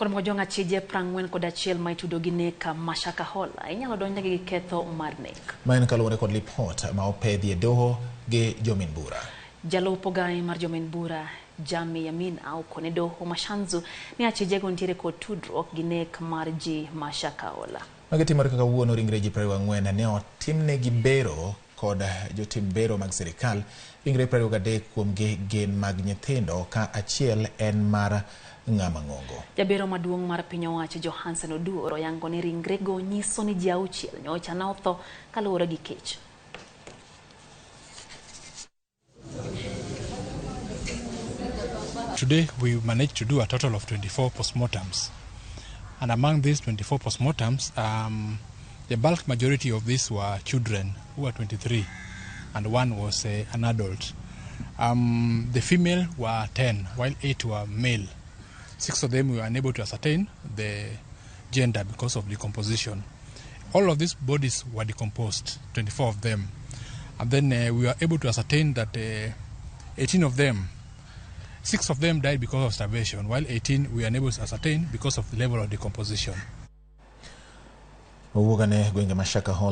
Kod mojong achije 41 ma itudo gi nek ma Shakahola inyalo donjnegi gi ketho mar nek. Ma en kaluwore kod lipot ma opedhi e doho gi jomin bura. Jalup ogaye mar jomin bura Jami Yamina okone doho ma Shanzu ni achijego nitiere kod tudruok gi nek mar ji ma Shakahola. Magi timore kaka wuono ringre ji 24 ne otimnegi bero kod jotim bero mag sirikal. Ringre 23 kuomgi gin mag nyithindo ka achiel en mar ng'ama ng'ongo. Jabero maduong' mar piny owacho Johansen Oduor oyango ni ringrego nyiso ni ji 6 nyocha ne otho kaluwore gi kech. Today we managed to do a total of 24 postmortems. And among these 24 postmortems, the bulk majority of these were children, who were 23, and one was an adult. The female were 10, while 8 were male. 6 of them we were unable to ascertain the gender because of decomposition. All of these bodies were decomposed, 24 of them. And then we were able to ascertain that 18 of them, 6 of them died because of starvation, while 18 we were unable to ascertain because of the level of decomposition. Owuok ane gwenge ma Shakahola.